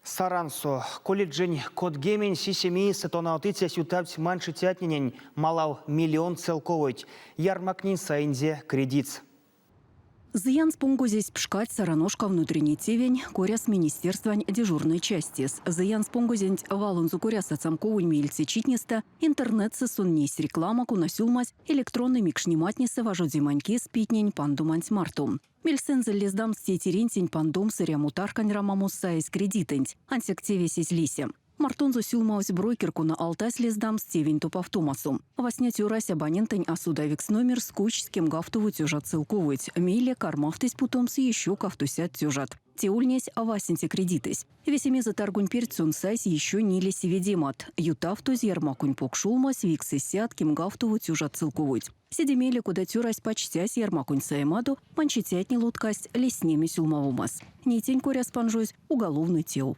Сарансо колледжень 37 иесэ тонавтыцясь ютавтсь манчицятненень малав миллион целковойть. Ярмактнень саинзе кредитс. Зыянс понгозесь пшкадсь Сараношка внутренней тевень коряс министерствань дежурной частес. Зыянс понгозенть валонзо коряс ацамковонь меельце читнестэ интернетсэ сон нейсь реклама, кона сюлмазь электронной микшнематнесэ важодемань кис питнень пандоманть марто. Мельсэнзэ лездамс тейтерентень пандомс эрямо таркань рамамос саезь кредитэнть. Ансяк тевесь эзь лисе. Мартонзо сюлмавсь брокер, кона алтась лездамс тевень топавтомасо. Васня цёрась абонентэнь асодавикс номерс кучсь кемгавтово тёжат целковойть, мейле кармавтызь путомс ещё кавтосядт тёжат. Те ульнесь васенце кредитэсь. Весемезэ таргонь перть сон сайсь ещё ниле сиведемат. Ютавтозь ярмаконь покшолмась вейксэсядт кемгавтово тёжат целковойть. Седе мейле, кода цёрась пачтясь ярмаконь саемадо, манчицятне лоткасть лиснеме сюлмавомас. Ней тень коряс панжозь уголовной тев.